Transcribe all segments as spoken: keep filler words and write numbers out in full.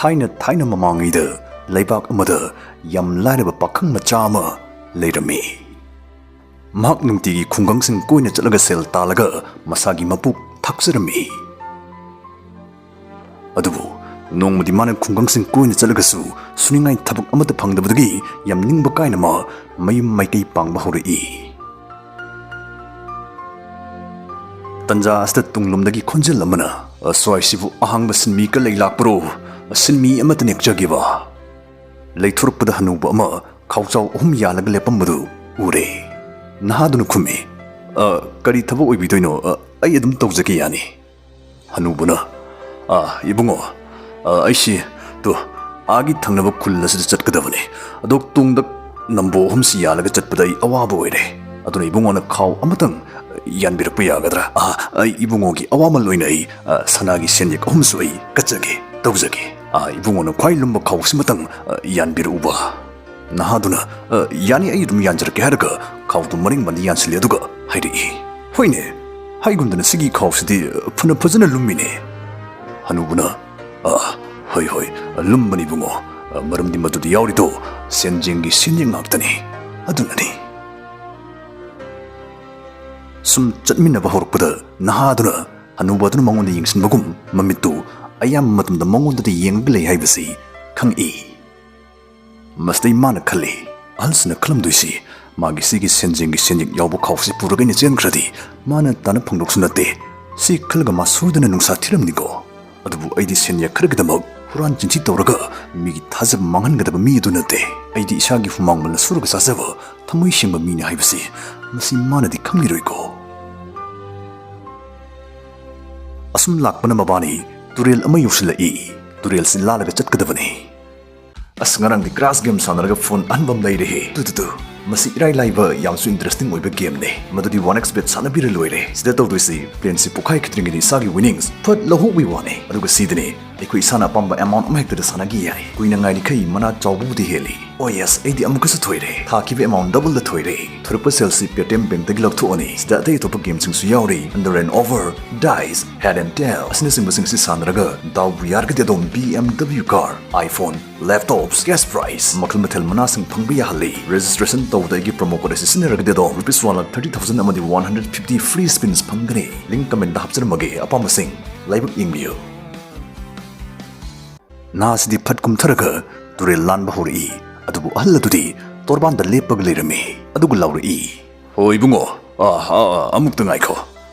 ꯊꯥꯏꯅ ꯊꯥꯏꯅ ꯃꯃꯥꯡꯉꯩꯗ ꯂꯩꯕꯥꯛ ꯑꯃꯗ ꯌꯥꯝ ꯂꯥꯏꯔꯕ ꯄꯥꯈꯪ ꯃꯆꯥ ꯑꯃ ꯂꯩꯔꯝꯃꯤ꯫ ꯃꯍꯥꯛ ꯅꯨꯡꯇꯤꯒꯤ ꯈꯨꯡꯒꯪꯁꯤꯡ ꯀꯣꯏꯅ ꯆꯠꯂꯒ ꯁꯦꯜ ꯇꯥꯜꯂꯒ ꯃꯁꯥꯒꯤ ꯃꯄꯨꯛ ꯊꯥꯛꯆꯔꯝꯃꯤ꯫ ꯑꯗꯨꯕꯨ ꯅꯣꯡꯃꯗꯤ ꯃꯥꯅ ꯈꯨꯡꯒꯪꯁꯤꯡ ꯀꯣꯏꯅ ꯆꯠꯂꯒꯁꯨ ꯁꯨꯅꯤꯡꯉꯥꯏ ꯊꯕꯛ ꯑꯃꯠꯇ ꯐꯪꯗꯕꯗꯒꯤ ꯌꯥꯝ ꯅꯤꯡꯕ ꯀꯥꯏꯅ ꯃꯥ ꯃꯌꯨꯝ ꯃꯥꯏꯀꯩ ꯄꯥꯡꯕ ꯍꯧꯔꯛꯏ꯫ ꯇꯟꯖꯥ ꯑꯁꯤꯗ ꯇꯨꯡꯂꯣꯝꯗꯒꯤ ꯈꯣꯟꯖꯦꯜ ꯑꯃꯅ, "ꯑꯁ꯭ꯋꯥꯏꯁꯤꯕꯨ ꯑꯍꯥꯡꯕ ꯁꯤꯟꯃꯤ ꯀ ꯂꯩ ꯂꯥꯛꯄ꯭ꯔꯣ? ꯁꯤꯟꯃꯤ ꯑꯃꯠꯇ ꯅꯦꯛꯆꯒꯦꯕ"꯫ ꯂꯩꯊꯣꯔꯛꯄꯗ ꯍꯅꯨꯕ ꯑꯃ ꯈꯥꯎꯆꯥꯎ ꯑꯍꯨꯝ ꯌꯥꯜꯂꯒ ꯂꯦꯞꯄꯝꯕꯗꯨ ꯎꯔꯦ꯫ ꯅꯍꯥꯗꯨꯅ ꯈꯨꯝꯃꯤ, "ꯑ, ꯀꯔꯤ ꯊꯕꯛ ꯑꯣꯏꯕꯤꯗꯣꯏꯅꯣ? ꯑ, ꯑꯩ ꯑꯗꯨꯝ ꯇꯧꯖꯒꯦ ꯌꯥꯅꯤ"꯫ ꯍꯅꯨꯕꯅ, "ꯑ, ꯏꯕꯨꯡꯉꯣ, ꯑ, ꯑꯩꯁꯤ, ꯇꯨ, ꯑꯥꯒꯤ ꯊꯪꯅꯕ ꯈꯨꯜ ꯑꯁꯤꯗ ꯆꯠꯀꯗꯕꯅꯤ꯫ ꯑꯗꯣ ꯇꯨꯡꯗ ꯅꯝꯕꯣ ꯑꯍꯨꯝꯁꯤ ꯌꯥꯜꯂꯒ ꯆꯠꯄꯗ ꯑꯩ ꯑꯋꯥꯕ ꯑꯣꯏꯔꯦ꯫ ꯑꯗꯨꯅ ꯏꯕꯨꯡꯉꯣꯅ ꯈꯥꯎ ꯑꯃꯇꯪ ꯌꯥꯟꯕꯤꯔꯛꯄ ꯌꯥꯒꯗ꯭ꯔꯥ? ꯑ, ꯑꯩ ꯏꯕꯨꯡꯉꯣꯒꯤ ꯑꯋꯥꯃꯜ ꯑꯣꯏꯅ ꯑꯩ, ꯑ, ꯁꯅꯥꯒꯤ ꯁꯦꯟꯌꯦꯛ ꯑꯍꯨꯝꯁꯨ ꯑꯩ ꯀꯠꯆꯒꯦ, ꯇꯧꯖꯒꯦ꯫ ꯑ, ꯏꯕꯨꯡꯉꯣꯅ ꯈ꯭ꯋꯥꯏ ꯂꯨꯝꯕ ꯈꯥꯎꯁꯤꯃꯇꯪ, ꯑ, ꯌꯥꯟꯕꯤꯔꯛꯎꯕ"꯫ ꯅꯍꯥꯗꯨꯅ, "ꯑ, ꯌꯥꯅꯤ, ꯑꯩ ꯑꯗꯨꯝ ꯌꯥꯟꯖꯔꯛꯀꯦ" ꯍꯥꯏꯔꯒ ꯈꯥꯎꯗꯨ ꯃꯔꯤꯡ ꯃꯟꯗꯤ ꯌꯥꯟꯁꯤꯜꯂꯦ, ꯑꯗꯨꯒ ꯍꯥꯏꯔꯛꯏ, "ꯍꯣꯏꯅꯦ, ꯍꯥꯏꯒꯨꯝꯗꯅ ꯁꯤꯒꯤ ꯈꯥꯎꯁꯤꯗꯤ, ꯑ, ꯐꯅ ꯐꯖꯅ ꯂꯨꯝꯃꯤꯅꯦ"꯫ ꯍꯅꯨꯕꯅ, "ꯑ, ꯍꯣꯏ, ꯍꯣꯏ, ꯂꯨꯝꯕꯅꯤ ꯏꯕꯨꯡꯉꯣ꯫ ꯑ, ꯃꯔꯝꯗꯤ ꯃꯗꯨꯗ ꯌꯥꯎꯔꯤꯗꯣ ꯁꯦꯟꯖꯦꯡꯒꯤ ꯁꯦꯟꯌꯦꯛ ꯉꯥꯛꯇꯅꯤ꯫ ꯑꯗꯨꯅꯅꯤ"꯫ ꯁꯨꯝ ꯆꯠꯃꯤꯟꯅꯕ ꯍꯧꯔꯛꯄꯗ ꯅꯍꯥꯗꯨꯅ ꯍꯅꯨꯕ ꯑꯗꯨꯅ ꯃꯉꯣꯟꯗ ꯌꯦꯡꯁꯤꯟꯕꯒꯨꯝ ꯃꯃꯤꯠꯇꯨ ꯑꯌꯥꯝꯕ ꯃꯇꯝꯗ ꯃꯉꯣꯟꯗꯗ ꯌꯦꯡꯂꯒ ꯂꯩ ꯍꯥꯏꯕꯁꯤ ꯈꯪꯏ꯫ ꯃꯁꯤꯗꯩ ꯃꯥꯅ ꯈꯜꯂꯤ, "ꯑꯍꯜꯁꯤꯅ ꯈꯜꯂꯝꯗꯣꯏꯁꯤ, ꯃꯥꯒꯤ ꯁꯤꯒꯤ ꯁꯦꯟꯖꯦꯡꯒꯤ ꯁꯦꯟꯌꯦꯛ ꯌꯥꯎꯕ ꯈꯥꯎꯁꯤ ꯄꯨꯔꯒ ꯑꯩꯅ ꯆꯦꯟꯈ꯭ꯔꯗꯤ ꯃꯥꯅ ꯇꯥꯅ ꯐꯪꯗꯣꯛꯁꯨ ꯅꯠꯇꯦ"꯫ ꯁꯤ ꯈꯜꯂꯒ ꯃꯥ ꯁꯣꯏꯗꯅ ꯅꯨꯡꯁꯥ ꯊꯤꯔꯝꯅꯤꯀꯣ꯫ ꯑꯗꯨꯕꯨ ꯑꯩꯗꯤ ꯁꯦꯟꯌꯦꯛ ꯈꯔꯒꯤꯗꯃꯛ ꯍꯨꯔꯥꯟ ꯆꯤꯟꯊꯤ ꯇꯧꯔꯒ ꯃꯤꯒꯤ ꯊꯥꯖꯕ ꯃꯥꯡꯍꯟꯒꯗꯕ ꯃꯤ ꯑꯗꯨ ꯅꯠꯇꯦ꯫ ꯑꯩꯗꯤ ꯏꯁꯥꯒꯤ ꯍꯨꯃꯥꯡ ꯃꯟꯅ ꯁꯨꯔꯒ ꯆꯥꯖꯕ ꯊꯃꯣꯏ ꯁꯦꯡꯕ ꯃꯤꯅꯤ ꯍꯥꯏꯕꯁꯤ ꯃꯁꯤ ꯃꯥꯅꯗꯤ ꯈꯪꯂꯤꯔꯣꯏꯀꯣ꯫ ꯑꯁꯨꯝ ꯂꯥꯛꯄꯅ ꯃꯕꯥꯅꯤ ꯇꯨꯔꯦꯜ ꯑꯃ ꯌꯧꯁꯤꯜꯂꯛꯏ꯫ ꯇꯨꯔꯦꯜꯁꯤ ꯂꯥꯜꯂꯒ ꯆꯠꯀꯗꯕꯅꯤ꯫ "ꯑꯁ, ꯉꯔꯥꯡꯗꯤ ꯀ꯭ꯔꯥꯁ ꯒꯦꯝ ꯁꯥꯟꯅꯔꯒ ꯐꯣꯟ ꯑꯍꯟꯕ ꯑꯃ ꯂꯩꯔꯦꯍꯦ꯫ Two, two, two. ꯃꯁꯤ ꯏꯔꯥꯏ ꯂꯥꯏꯕ, ꯌꯥꯝꯁꯨ ꯏꯟꯇꯔꯦꯁꯇꯤꯡ ꯑꯣꯏꯕ ꯒꯦꯝꯅꯦ꯫ ꯃꯗꯨꯗꯤ ꯋꯥꯟ ꯑꯦꯛꯁ ꯕꯦꯠ ꯁꯥꯟꯅꯕꯤꯔ ꯂꯣꯏꯔꯦ꯫ ꯁꯤꯗ ꯇꯧꯗꯣꯏꯁꯤ, ꯄ꯭ꯂꯦꯟꯁꯤ ꯄꯣꯛꯈꯥꯏꯈꯤꯗ꯭ꯔꯤꯉꯩꯗ ꯏꯁꯥꯒꯤ ꯋꯤꯅꯤꯡꯁ ꯐꯠ ꯂꯧꯍꯧꯕꯒꯤ ꯋꯥꯅꯦ꯫ ꯑꯗꯨꯒ ꯁꯤꯗꯅꯦ ꯑꯩꯈꯣꯏ ꯏꯁꯥꯅ ꯑꯄꯥꯝꯕ ꯑꯦꯃꯥꯎꯟ ꯑꯃ ꯍꯦꯛꯇꯗ ꯁꯥꯟꯅꯈꯤ ꯌꯥꯏ꯫ ꯀꯨꯏꯅ ꯉꯥꯏꯔꯤꯈꯩ ꯃꯅꯥ ꯆꯥꯎꯕꯕꯨꯗꯤ ꯍꯦꯜꯂꯤ꯫ ꯑꯣ ꯌꯦꯁ, ꯑꯩꯗꯤ ꯑꯃꯨꯛꯀꯁꯨ ꯊꯣꯏꯔꯦ꯫ ꯊꯥꯈꯤꯕ ꯑꯦꯃꯥꯎꯟ ꯗꯕꯜꯗ ꯊꯣꯏꯔꯦ꯫ ꯊꯣꯔꯛꯄ ꯁꯦꯜꯁꯤ ꯄꯦꯇꯤꯑꯦꯝ ꯕꯦꯡꯛꯇꯒꯤ ꯂꯧꯊꯣꯛꯑꯅꯤ꯫ ꯁꯤꯗ ꯑꯇꯩ ꯑꯇꯣꯞꯄ ꯒꯦꯝꯁꯤꯡꯁꯨ ꯌꯥꯎꯔꯤ꯫ Under and over, dice, head and tail ꯑꯁꯤꯅꯆꯤꯡꯕꯁꯤꯡ ꯑꯁꯤ ꯁꯥꯟꯅꯔꯒ ꯗꯥꯎꯕꯨ ꯌꯥꯔꯒꯗꯤ ꯑꯗꯣꯝ B M W car, iPhone, laptops, cash prize, ꯃꯈꯜ ꯃꯊꯦꯜ ꯃꯅꯥꯁꯤꯡ ꯐꯪꯕ ꯌꯥꯍꯜꯂꯤ꯫ ꯔꯦꯖꯤꯁꯇ꯭ꯔꯦꯁꯟ ꯇꯧꯕꯗ ꯑꯩꯒꯤ ꯄ꯭ꯔꯣꯃꯣ ꯀꯣꯗ ꯑꯁꯤ ꯁꯤꯖꯤꯟꯅꯔꯒꯗꯤ ꯑꯗꯣꯝ rupees one lakh thirty thousand ꯑꯃꯗꯤ ꯋꯥꯟ ꯍꯟꯗ꯭ꯔꯦꯠ ꯐꯤꯐꯇꯤ ꯐ꯭ꯔꯤ ꯁ꯭ꯄꯤꯟꯁ ꯐꯪꯒꯅꯤ꯫ Link comment ꯍꯥꯞꯆꯔꯝꯃꯒꯦ꯫ ꯑꯄꯥꯝꯕꯁꯤꯡ ꯂꯥꯏꯕꯛ ꯌꯦꯡꯕꯤꯌꯨ꯫ ꯅꯍꯥꯁꯤꯗꯤ ꯐꯠ ꯀꯨꯝꯊꯔꯒ ꯇꯨꯔꯦꯜ ꯂꯥꯟꯕ ꯍꯧꯔꯛꯏ꯫ ꯑꯗꯨꯕꯨ ꯑꯍꯜ ꯑꯗꯨꯗꯤ ꯇꯣꯔꯕꯥꯟꯗ ꯂꯦꯞꯄꯒ ꯂꯩꯔꯝꯃꯤ꯫ ꯑꯗꯨꯒ ꯂꯥꯎꯔꯛꯏ, "ꯍꯣ ꯏꯕꯨꯡꯉꯣ, ꯑꯥ, ꯑꯥ, ꯑꯥ, ꯑꯃꯨꯛꯇ ꯉꯥꯏꯈꯣ꯫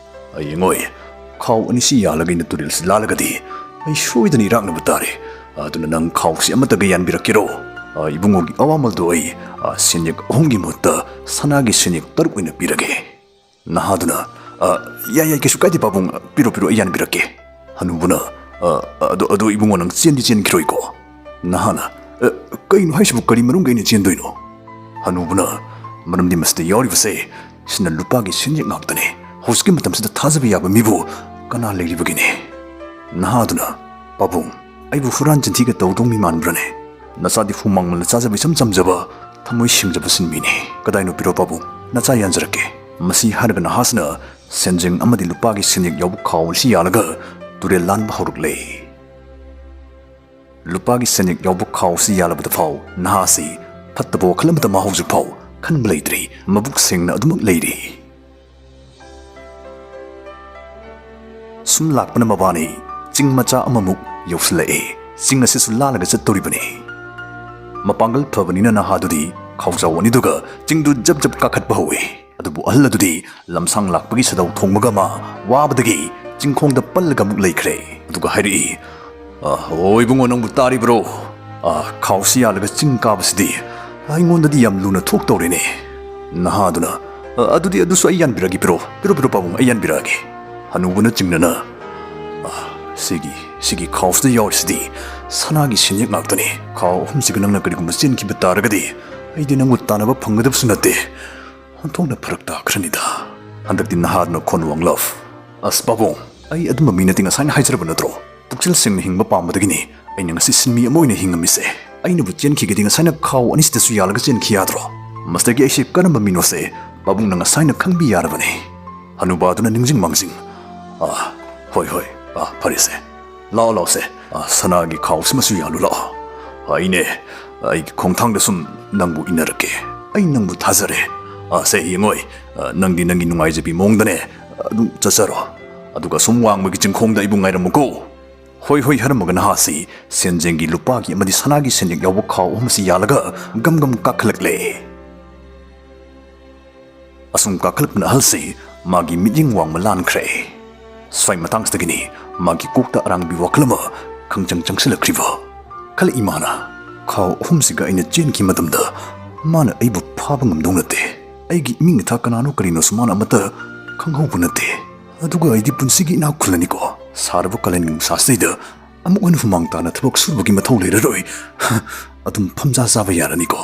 ꯑꯩ ꯌꯦꯡꯉꯣꯏ, ꯈꯥꯎ ꯑꯅꯤꯁꯤ ꯌꯥꯜꯂꯒ ꯑꯩꯅ ꯇꯨꯔꯦꯜꯁꯤ ꯂꯥꯜꯂꯒꯗꯤ ꯑꯩ ꯁꯣꯏꯗꯅ ꯏꯔꯥꯛꯅꯕ ꯇꯥꯔꯦ꯫ ꯑꯗꯨꯅ ꯅꯪ ꯈꯥꯎꯁꯤ ꯑꯃꯠꯇꯒ ꯌꯥꯟꯕꯤꯔꯛꯀꯦꯔꯣ? ꯑꯥ, ꯏꯕꯨꯡꯉꯣꯒꯤ ꯑꯋꯥꯃꯜꯗꯣ ꯑꯩ, ꯑꯥ, ꯁꯦꯟꯌꯦꯛ ꯑꯍꯨꯝꯒꯤ ꯃꯍꯨꯠꯇ ꯁꯅꯥꯒꯤ ꯁꯦꯟꯌꯦꯛ ꯇꯔꯨꯛ ꯑꯣꯏꯅ ꯄꯤꯔꯒꯦ꯫" ꯅꯍꯥꯗꯨꯅ, "ꯑ, ꯌꯥꯏ, ꯌꯥꯏ, ꯀꯩꯁꯨ ꯀꯥꯏꯗꯦ ꯄꯥꯕꯨꯡ, ꯄꯤꯔꯣ, ꯄꯤꯔꯣ, ꯑꯩ ꯌꯥꯟꯕꯤꯔꯛꯀꯦ꯫" ꯍꯅꯨꯕꯅ, "ꯑ, ꯑꯗꯣ, ꯑꯗꯣ ꯏꯕꯨꯡꯉꯣ, ꯅꯪ ꯆꯦꯟꯗꯤ ꯆꯦꯟꯈꯤꯔꯣꯏꯀꯣ?" ꯅꯍꯥꯅ, "ꯑ, ꯀꯩꯅꯣ ꯍꯥꯏꯁꯤꯕꯨ, ꯀꯔꯤ ꯃꯔꯝꯒꯤ ꯑꯩꯅ ꯆꯦꯟꯗꯣꯏꯅꯣ?" ꯍꯅꯨꯕꯅ, "ꯃꯔꯝꯗꯤ ꯃꯁꯤꯗ ꯌꯥꯎꯔꯤꯕꯁꯦ ꯁꯤꯅ ꯂꯨꯄꯥꯒꯤ ꯁꯦꯟꯌꯦꯛ ꯉꯥꯛꯇꯅꯦ꯫ ꯍꯧꯖꯤꯛꯀꯤ ꯃꯇꯝꯁꯤꯗ ꯊꯥꯖꯕ ꯌꯥꯕ ꯃꯤꯕꯨ ꯀꯅꯥ ꯂꯩꯔꯤꯕꯒꯦꯅꯦ?" ꯅꯍꯥꯗꯨꯅ, "ꯄꯥꯕꯨꯡ, ꯑꯩꯕꯨ ꯍꯨꯔꯥꯟ ꯆꯤꯟꯊꯤꯒ ꯇꯧꯗꯧ ꯃꯤ ꯃꯥꯟꯕ꯭ꯔꯅꯦ? ꯅꯆꯥꯗꯤ ꯍꯨꯃꯥꯡ ꯃꯅ ꯆꯥꯖꯕ ꯏꯆꯝ ꯆꯝꯖꯕ, ꯊꯃꯣꯏ ꯁꯦꯡꯖꯕ ꯁꯤꯟꯃꯤꯅꯤ꯫ ꯀꯗꯥꯏꯅꯣ ꯄꯤꯔꯣ ꯄꯥꯕꯨꯡ, ꯅꯆꯥ ꯌꯥꯟꯖꯔꯛꯀꯦ꯫" ꯃꯁꯤ ꯍꯥꯏꯔꯒ ꯅꯍꯥꯁꯤꯅ ꯁꯦꯟꯖꯦꯡ ꯑꯃꯗꯤ ꯂꯨꯄꯥꯒꯤ ꯁꯦꯟꯌꯦꯛ ꯌꯥꯎꯕ ꯈꯥꯎ ꯑꯁꯤ ꯌꯥꯜꯂꯒ ꯇꯨꯔꯦꯜ ꯂꯥꯟꯕ ꯍꯧꯔꯛꯂꯦ꯫ ꯂꯨꯄꯥꯒꯤ ꯁꯦꯟꯌꯦꯛ ꯌꯥꯎꯕ ꯈꯥꯎ ꯑꯁꯤ ꯌꯥꯜꯂꯕꯗ ꯐꯥꯎ ꯅꯍꯥꯁꯤ ꯐꯠꯇꯕ ꯋꯥꯈꯜ ꯑꯃꯠꯇ ꯃꯥ ꯍꯧꯖꯤꯛ ꯐꯥꯎ ꯈꯟꯕ ꯂꯩꯇ꯭ꯔꯤ, ꯃꯕꯨꯛ ꯁꯦꯡꯅ ꯑꯗꯨꯃꯛ ꯂꯩꯔꯤ꯫ ꯁꯨꯝ ꯂꯥꯛꯄꯅ ꯃꯕꯥꯅꯤ ꯆꯤꯡ ꯃꯆꯥ ꯑꯃꯃꯨꯛ ꯌꯧꯁꯤꯜꯂꯛꯏ꯫ ꯆꯤꯡ ꯑꯁꯤꯁꯨ ꯂꯥꯜꯂꯒ ꯆꯠꯇꯧꯔꯤꯕꯅꯤ꯫ ꯃꯄꯥꯡꯒꯜ ꯐꯕꯅꯤꯅ ꯅꯍꯥꯗꯨꯗꯤ ꯈꯥꯎꯖꯥꯎ ꯑꯅꯤꯗꯨꯒ ꯆꯤꯡꯗꯨ ꯖꯞ ꯖꯞ ꯀꯥꯈꯠꯄ ꯍꯧꯏ꯫ ꯑꯗꯨꯕꯨ ꯑꯍꯜ ꯑꯗꯨꯗꯤ ꯂꯝꯁꯥꯡ ꯂꯥꯛꯄꯒꯤ ꯁꯥꯗꯧ ꯊꯣꯡꯕꯒ ꯃꯥ ꯋꯥꯕꯗꯒꯤ ꯆꯤꯡꯈꯣꯡꯗ ꯄꯜꯂꯒ ꯑꯃꯨꯛ ꯂꯩꯈ꯭ꯔꯦ꯫ ꯑꯗꯨꯒ ꯍꯥꯏꯔꯛꯏ, "ꯑ, ꯑꯣ ꯏꯕꯨꯡꯉꯣ, ꯅꯪꯕꯨ ꯇꯥꯔꯤꯕ꯭ꯔꯣ? ꯑ, ꯈꯥꯎꯁꯤ ꯌꯥꯜꯂꯒ ꯆꯤꯡ ꯀꯥꯕꯁꯤꯗꯤ ꯑꯩꯉꯣꯟꯗꯗꯤ ꯌꯥꯝ ꯂꯨꯅ ꯊꯣꯛꯇꯧꯔꯦꯅꯦ꯫" ꯅꯍꯥꯗꯨꯅ, "ꯑ, ꯑꯗꯨꯗꯤ ꯑꯗꯨꯁꯨ ꯑꯩ ꯌꯥꯟꯕꯤꯔꯒꯦ, ꯄꯤꯔꯣ, ꯄꯤꯔꯣ, ꯄꯤꯔꯣ ꯄꯥꯕꯨꯡ, ꯑꯩ ꯌꯥꯟꯕꯤꯔꯛꯑꯒꯦ꯫" ꯍꯅꯨꯕꯅ ꯆꯤꯡꯅꯅ, "ꯑ, ꯁꯤꯒꯤ, ꯁꯤꯒꯤ ꯈꯥꯎꯁꯤꯗ ꯌꯥꯎꯔꯤꯁꯤꯗꯤ ꯁꯅꯥꯒꯤ ꯁꯦꯟꯌꯦꯛ ꯉꯥꯛꯇꯅꯤ꯫ ꯈꯥꯎ ꯑꯍꯨꯝꯁꯤꯒ ꯅꯪꯅ ꯀꯔꯤꯒꯨꯝꯕ ꯆꯦꯟꯈꯤꯕ ꯇꯥꯔꯒꯗꯤ ꯑꯩꯗꯤ ꯅꯪꯕꯨ ꯇꯥꯟꯅꯕ ꯐꯪꯒꯗꯕꯁꯨ ꯅꯠꯇꯦ꯫ ꯑꯣꯟꯊꯣꯛꯅ ꯐꯔꯛ ꯇꯥꯈ꯭ꯔꯅꯤꯗ꯫" ꯍꯟꯗꯛꯇꯤ ꯅꯍꯥꯗꯨꯅ ꯈꯣꯟ ꯋꯥꯡꯂꯞ, "ꯑꯁ ꯄꯥꯕꯨꯡ, ꯑꯩ ꯑꯗꯨꯝꯕ ꯃꯤ ꯅꯠꯇꯦ, ꯉꯁꯥꯏꯅ ꯍꯥꯏꯖꯔꯕ ꯅꯠꯇ꯭ꯔꯣ? ꯄꯨꯛꯆꯦꯜ ꯁꯦꯡꯅ ꯍꯤꯡꯕ ꯄꯥꯝꯕꯗꯒꯤꯅꯤ ꯑꯩꯅ ꯉꯁꯤ ꯁꯤꯟꯃꯤ ꯑꯃ ꯑꯣꯏꯅ ꯍꯤꯡꯉꯝꯃꯤꯁꯦ꯫ ꯑꯩꯅꯕꯨ ꯆꯦꯟꯈꯤꯒꯗꯤ ꯉꯁꯥꯏꯅ ꯈꯥꯎ ꯑꯅꯤꯁꯤꯗꯁꯨ ꯌꯥꯜꯂꯒ ꯆꯦꯟꯈꯤ ꯌꯥꯗ꯭ꯔꯣ? ꯃꯁꯤꯗꯒꯤ ꯑꯩꯁꯦ ꯀꯔꯝꯕ ꯃꯤꯅꯣꯁꯦ ꯄꯥꯕꯨꯡꯅ ꯉꯁꯥꯏꯅ ꯈꯪꯕꯤ ꯌꯥꯔꯕꯅꯤ꯫ ꯍꯅꯨꯕꯥꯗꯨꯅ ꯅꯤꯡꯁꯤꯡ ꯃꯥꯡꯖꯤꯡ, "ꯑꯥ, ꯍꯣꯏ, ꯍꯣꯏ, ꯑꯥ, ꯐꯔꯦꯁꯦ꯫ ꯂꯥꯛꯑꯣ, ꯂꯥꯛꯑꯣꯁꯦ꯫ ꯑꯥ, ꯁꯅꯥꯒꯤ ꯈꯥꯎꯁꯤꯃꯁꯨ ꯌꯥꯜꯂꯨ ꯂꯥꯛꯑꯣ꯫ ꯑꯩꯅꯦ, ꯑꯩꯒꯤ ꯈꯣꯡꯊꯥꯡꯗ ꯁꯨꯝ ꯅꯪꯕꯨ ꯏꯟꯅꯔꯛꯀꯦ꯫ ꯑꯩ ꯅꯪꯕꯨ ꯊꯥꯖꯔꯦ꯫ ꯑꯥ, ꯁꯦ, ꯌꯦꯡꯉꯣꯏ꯫ ꯑꯥ, ꯅꯪꯗꯤ ꯅꯪꯒꯤ ꯅꯨꯡꯉꯥꯏꯖꯕꯤ ꯃꯑꯣꯡꯗꯅꯦ ꯑꯗꯨꯝ ꯆꯠꯆꯔꯣ꯫ ꯑꯗꯨꯒ ꯁꯨꯝ ꯋꯥꯡꯃꯒꯤ ꯆꯤꯡꯈꯣꯡꯗ ꯑꯩꯕꯨ ꯉꯥꯏꯔꯝꯃꯨꯀꯣ꯫ ꯍꯣꯏ, ꯍꯣꯏ ꯍꯥꯏꯔꯝꯃꯒ ꯅꯍꯥꯁꯤ ꯁꯦꯟꯖꯦꯡꯒꯤ ꯂꯨꯄꯥꯒꯤ ꯑꯃꯗꯤ ꯁꯅꯥꯒꯤ ꯁꯦꯟꯌꯦꯛ ꯌꯥꯎꯕ ꯈꯥꯎ ꯑꯍꯨꯝ ꯑꯁꯤ ꯌꯥꯜꯂꯒ ꯒꯝ ꯒꯝ ꯀꯥꯈꯠꯂꯛꯂꯦ꯫ ꯑꯁꯨꯝ ꯀꯥꯈꯠꯂꯛꯄꯅ ꯑꯍꯜꯁꯤ ꯃꯥꯒꯤ ꯃꯤꯠꯌꯦꯡ ꯋꯥꯡꯃ ꯂꯥꯟꯈ꯭ꯔꯦ꯫ ꯁ꯭ꯋꯥꯏ ꯃꯇꯥꯡꯁꯤꯗꯒꯤꯅꯤ ꯃꯥꯒꯤ ꯀꯣꯛꯇ ꯑꯔꯥꯡꯕꯤ ꯋꯥꯈꯜ ꯑꯃ ꯈꯪꯆꯪ ꯆꯪꯁꯤꯜꯂꯛꯈ꯭ꯔꯤꯕ꯫ ꯈꯜꯂꯛꯏ ꯃꯥꯅ, "ꯈꯥꯎ ꯑꯍꯨꯝꯁꯤꯒ ꯑꯩꯅ ꯆꯦꯟꯈꯤ ꯃꯇꯝꯗ ꯃꯥꯅ ꯑꯩꯕꯨ ꯐꯥꯕ ꯉꯝꯗꯧ ꯅꯠꯇꯦ꯫ ꯑꯩꯒꯤ ꯏꯃꯤꯡ ꯏꯊꯥ ꯀꯅꯥꯅꯣ ꯀꯔꯤꯅꯣꯁꯨ ꯃꯥꯅ ꯑꯃꯠꯇ ꯈꯪꯍꯧꯕ ꯅꯠꯇꯦ꯫ ꯑꯗꯨꯒ ꯑꯩꯗꯤ ꯄꯨꯟꯁꯤꯒꯤ ꯏꯅꯥꯛ ꯈꯨꯜꯂꯅꯤꯀꯣ꯫ ꯁꯥꯔꯕ ꯀꯥꯂꯦꯟꯒꯤ ꯅꯨꯡꯁꯥꯁꯤꯗꯩꯗ ꯑꯃꯨꯛ ꯍꯟꯅ ꯍꯨꯃꯥꯡ ꯇꯥꯅ ꯊꯕꯛ ꯁꯨꯕꯒꯤ ꯃꯊꯧ ꯂꯩꯔꯔꯣꯏ꯫ ꯑꯗꯨꯝ ꯐꯝꯖꯥ ꯆꯥꯕ ꯌꯥꯔꯅꯤꯀꯣ꯫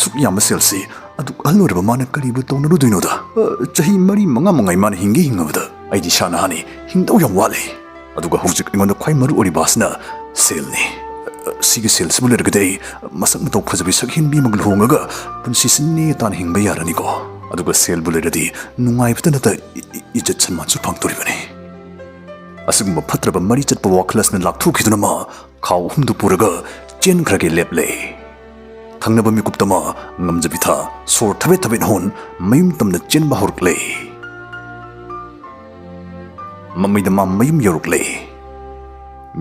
ꯁꯨꯛ ꯌꯥꯝꯕ ꯁꯦꯜꯁꯤ ꯑꯗꯨꯛ ꯑꯍꯜ ꯑꯣꯏꯔꯕ ꯃꯥꯅ ꯀꯔꯤꯕꯨ ꯇꯧꯅꯔꯨꯗꯣꯏꯅꯣꯗ? ꯑ, ꯆꯍꯤ ꯃꯔꯤ ꯃꯉꯥ ꯃꯉꯥꯏ ꯃꯥꯅ ꯍꯤꯡꯒꯦ ꯍꯤꯡꯉꯕꯗ ꯑꯩꯗꯤ ꯏꯁꯥ ꯅꯍꯥꯅꯤ, ꯍꯤꯡꯗꯧ ꯌꯥꯝ ꯋꯥꯠꯂꯤ꯫ ꯑꯗꯨꯒ ꯍꯧꯖꯤꯛ ꯑꯩꯉꯣꯟꯗ ꯈ꯭ꯋꯥꯏ ꯃꯔꯨ ꯑꯣꯏꯔꯤꯕ ꯑꯁꯤꯅ ꯁꯦꯜꯅꯤ꯫ ꯑ, ꯁꯤꯒꯤ ꯁꯦꯜꯁꯤꯕꯨ ꯂꯩꯔꯒꯗꯤ ꯑꯩ ꯃꯁꯛ ꯃꯇꯧ ꯐꯖꯕꯤ ꯁꯛꯍꯦꯟꯕꯤ ꯑꯃꯒ ꯂꯨꯍꯣꯡꯉꯒ ꯄꯨꯟꯁꯤꯁꯤ ꯅꯦ ꯇꯥꯅ ꯍꯤꯡꯕ ꯌꯥꯔꯅꯤꯀꯣ꯫ ꯑꯗꯨꯒ ꯁꯦꯜꯕꯨ ꯂꯩꯔꯗꯤ ꯅꯨꯡꯉꯥꯏꯕꯇ ꯅꯠꯇ ꯏ-, ꯏ-, ꯏꯖꯠ ꯁꯟꯃꯥꯟꯁꯨ ꯐꯪꯗꯣꯔꯤꯕꯅꯤ꯫" ꯑꯁꯤꯒꯨꯝꯕ ꯐꯠꯇ꯭ꯔꯕ ꯃꯔꯤ ꯆꯠꯄ ꯋꯥꯈꯜ ꯑꯁꯤꯅ ꯂꯥꯞꯊꯣꯛꯈꯤꯗꯨꯅ ꯃꯥ ꯈꯥꯎ ꯑꯍꯨꯝꯗꯨ ꯄꯨꯔꯒ ꯆꯦꯟꯈ꯭ꯔꯒꯦ ꯂꯦꯞꯂꯦ꯫ ꯊꯪꯅꯕ ꯃꯤꯀꯨꯞꯇ ꯃꯥ ꯉꯝꯖꯕꯤ ꯊꯥ ꯁꯣꯔ ꯊꯕꯦꯠ ꯊꯕꯦꯠ ꯍꯣꯟ ꯃꯌꯨꯝ ꯇꯝꯅ ꯆꯦꯟꯕ ꯍꯧꯔꯛꯂꯦ꯫ ꯃꯃꯩꯗ ꯃꯥ ꯃꯌꯨꯝ ꯌꯧꯔꯛꯂꯦ꯫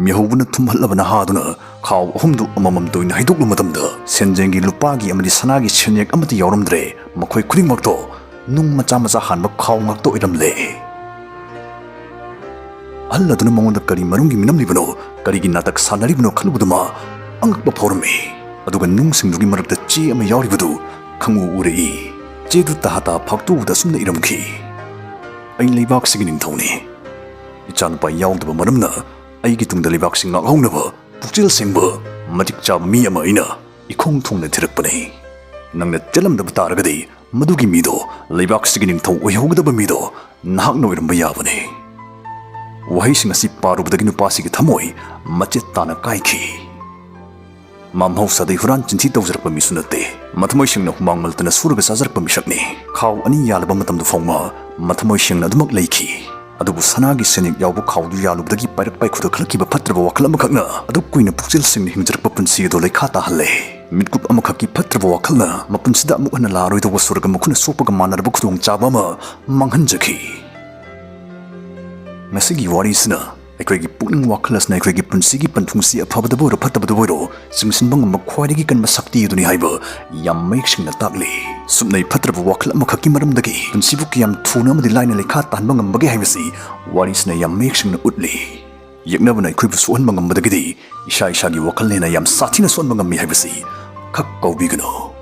ꯃꯤꯍꯧꯕꯅ ꯊꯨꯝꯍꯠꯂꯕ ꯅꯍꯥꯗꯨꯅ ꯈꯥꯎ ꯑꯍꯨꯝꯗꯨ ꯑꯃꯃꯝꯇ ꯑꯣꯏꯅ ꯍꯩꯗꯣꯛꯂꯨ ꯃꯇꯝꯗ ꯁꯦꯟꯖꯦꯡꯒꯤ ꯂꯨꯄꯥꯒꯤ ꯑꯃꯗꯤ ꯁꯅꯥꯒꯤ ꯁꯦꯟꯌꯦꯛ ꯑꯃꯠꯇ ꯌꯥꯎꯔꯝꯗ꯭ꯔꯦ꯫ ꯃꯈꯣꯏ ꯈꯨꯗꯤꯡꯃꯛꯇꯣ ꯅꯨꯡ ꯃꯆꯥ ꯃꯆꯥ ꯍꯥꯟꯕ ꯈꯥꯎ ꯉꯥꯛꯇ ꯑꯣꯏꯔꯝꯂꯦ꯫ ꯑꯍꯜ ꯑꯗꯨꯅ ꯃꯉꯣꯟꯗ ꯀꯔꯤ ꯃꯔꯝꯒꯤ ꯃꯤꯅꯝꯂꯤꯕꯅꯣ, ꯀꯔꯤꯒꯤ ꯅꯥꯇꯛ ꯁꯥꯟꯅꯔꯤꯕꯅꯣ ꯈꯜꯂꯨꯕꯗ ꯃꯥ ꯑꯉꯛꯄ ꯐꯥꯎꯔꯝꯃꯤ꯫ ꯑꯗꯨꯒ ꯅꯨꯡꯁꯤꯡꯗꯨꯒꯤ ꯃꯔꯛꯇ ꯆꯦ ꯑꯃ ꯌꯥꯎꯔꯤꯕꯗꯨ ꯈꯪꯎ ꯎꯔꯛꯏ꯫ ꯆꯦꯗꯨ ꯇꯍꯥ ꯇꯍꯥ ꯐꯥꯛꯇꯣꯛꯎꯕꯗ ꯑꯁꯨꯝꯅ ꯏꯔꯝꯈꯤ: "ꯑꯩ ꯂꯩꯕꯥꯛꯁꯤꯒꯤ ꯅꯤꯡꯊꯧꯅꯤ꯫ ꯏꯆꯥꯅꯨꯄꯥ ꯌꯥꯎꯗꯕ ꯃꯔꯝꯅ ꯑꯩꯒꯤ ꯇꯨꯡꯗ ꯂꯩꯕꯥꯛꯁꯤ ꯉꯥꯛꯍꯧꯅꯕ ꯄꯨꯛꯆꯦꯜ ꯁꯦꯡꯕ, ꯃꯇꯤꯛ ꯆꯥꯕ ꯃꯤ ꯑꯃ ꯑꯩꯅ ꯏꯈꯣꯡ ꯊꯨꯡꯅ ꯊꯤꯔꯛꯄꯅꯤ꯫ ꯅꯪꯅ ꯆꯠꯂꯝꯗꯕ ꯇꯥꯔꯒꯗꯤ ꯃꯗꯨꯒꯤ ꯃꯤꯗꯣ, ꯂꯩꯕꯥꯛꯁꯤꯒꯤ ꯅꯤꯡꯊꯧ ꯑꯣꯏꯍꯧꯒꯗꯕ ꯃꯤꯗꯣ ꯅꯍꯥꯛꯅ ꯑꯣꯏꯔꯝꯕ ꯌꯥꯕꯅꯤ꯫" ꯋꯥꯍꯩꯁꯤꯡ ꯑꯁꯤ ꯄꯥꯔꯨꯕꯗꯒꯤ ꯅꯨꯄꯥꯁꯤꯒꯤ ꯊꯃꯣꯏ ꯃꯆꯦꯠ ꯇꯥꯅ ꯀꯥꯏꯈꯤ꯫ ꯃꯥ ꯃꯍꯧꯁꯥꯗꯒꯤ ꯍꯨꯔꯥꯟ ꯆꯤꯟꯊꯤ ꯇꯧꯖꯔꯛꯄ ꯃꯤꯁꯨ ꯅꯠꯇꯦ꯫ ꯃꯊꯃꯣꯏ ꯁꯦꯡꯅ ꯍꯨꯃꯥꯡ ꯃꯜꯇꯅ ꯁꯨꯔꯒ ꯆꯥꯖꯔꯛꯄ ꯃꯤꯁꯛꯅꯤ꯫ ꯈꯥꯎ ꯑꯅꯤ ꯌꯥꯜꯂꯕ ꯃꯇꯝꯗ ꯐꯥꯎꯕ ꯃꯊꯃꯣꯏ ꯁꯦꯡꯅ ꯑꯗꯨꯃꯛ ꯂꯩꯈꯤ꯫ ꯑꯗꯨꯕꯨ ꯁꯅꯥꯒꯤ ꯁꯦꯟꯌꯦꯛ ꯌꯥꯎꯕ ꯈꯥꯎꯗꯨ ꯌꯥꯜꯂꯨꯕꯗꯒꯤ ꯄꯥꯏꯔꯛ ꯄꯥꯏꯈꯨꯗ ꯈꯜꯂꯛꯈꯤꯕ ꯐꯠꯇ꯭ꯔꯕ ꯋꯥꯈꯜ ꯑꯃꯈꯛꯅ ꯑꯗꯨꯛ ꯀꯨꯏꯅ ꯄꯨꯛꯆꯦꯜ ꯁꯦꯡꯅ ꯍꯤꯡꯖꯔꯛꯄ ꯄꯨꯟꯁꯤ ꯑꯗꯨ ꯂꯩꯈꯥ ꯇꯥꯍꯜꯂꯦ꯫ ꯃꯤꯠꯀꯨꯞ ꯑꯃꯈꯛꯀꯤ ꯐꯠꯇ꯭ꯔꯕ ꯋꯥꯈꯜꯅ ꯃꯄꯨꯟꯁꯤꯗ ꯑꯃꯨꯛ ꯍꯟꯅ ꯂꯥꯛꯑꯔꯣꯏꯗꯧꯕ ꯁ꯭ꯋꯔꯒ ꯃꯈꯨꯠꯅ ꯁꯣꯛꯄꯒ ꯃꯥꯟꯅꯔꯕ ꯈꯨꯗꯣꯡꯆꯥꯕ ꯑꯃ ꯃꯥꯡꯍꯟꯖꯈꯤ꯫ ꯉꯁꯤꯒꯤ ꯋꯥꯔꯤꯁꯤꯅ ꯑꯩꯈꯣꯏꯒꯤ ꯄꯨꯛꯅꯤꯡ ꯋꯥꯈꯜ ꯑꯁꯤꯅ ꯑꯩꯈꯣꯏꯒꯤ ꯄꯨꯟꯁꯤꯒꯤ ꯄꯟꯊꯨꯡꯁꯤ ꯑꯐꯕꯗꯕꯨ ꯑꯣꯏꯔꯣ ꯐꯠꯇꯕꯗꯕꯨ ꯑꯣꯏꯔꯣ ꯆꯤꯡꯁꯤꯟꯕ ꯉꯝꯕ ꯈ꯭ꯋꯥꯏꯗꯒꯤ ꯀꯟꯕ ꯁꯛꯇꯤ ꯑꯗꯨꯅꯤ ꯍꯥꯏꯕ ꯌꯥꯝ ꯃꯌꯦꯛ ꯁꯦꯡꯅ ꯇꯥꯛꯂꯤ꯫ ꯁꯨꯞꯅꯩ ꯐꯠꯇ꯭ꯔꯕ ꯋꯥꯈꯜ ꯑꯃꯈꯛꯀꯤ ꯃꯔꯝꯗꯒꯤ ꯄꯨꯟꯁꯤꯕꯨ ꯀꯌꯥꯝ ꯊꯨꯅ ꯑꯃꯗꯤ ꯂꯥꯏꯅ ꯂꯩꯈꯥ ꯇꯥꯍꯟꯕ ꯉꯝꯕꯒꯦ ꯍꯥꯏꯕꯁꯤ ꯋꯥꯔꯤꯁꯤꯅ ꯌꯥꯝ ꯃꯌꯦꯛ ꯁꯦꯡꯅ ꯎꯠꯂꯤ꯫ ꯌꯦꯛꯅꯕꯅ ꯑꯩꯈꯣꯏꯕꯨ ꯁꯣꯛꯍꯟꯕ ꯉꯝꯕꯗꯒꯤꯗꯤ ꯏꯁꯥ ꯏꯁꯥꯒꯤ ꯋꯥꯈꯜꯅ ꯍꯦꯟꯅ ꯌꯥꯝ ꯁꯥꯊꯤꯅ ꯁꯣꯛꯍꯟꯕ ꯉꯝꯃꯤ ꯍꯥꯏꯕꯁꯤ ꯈꯛ ꯀꯥꯎꯕꯤꯒꯅꯨ꯫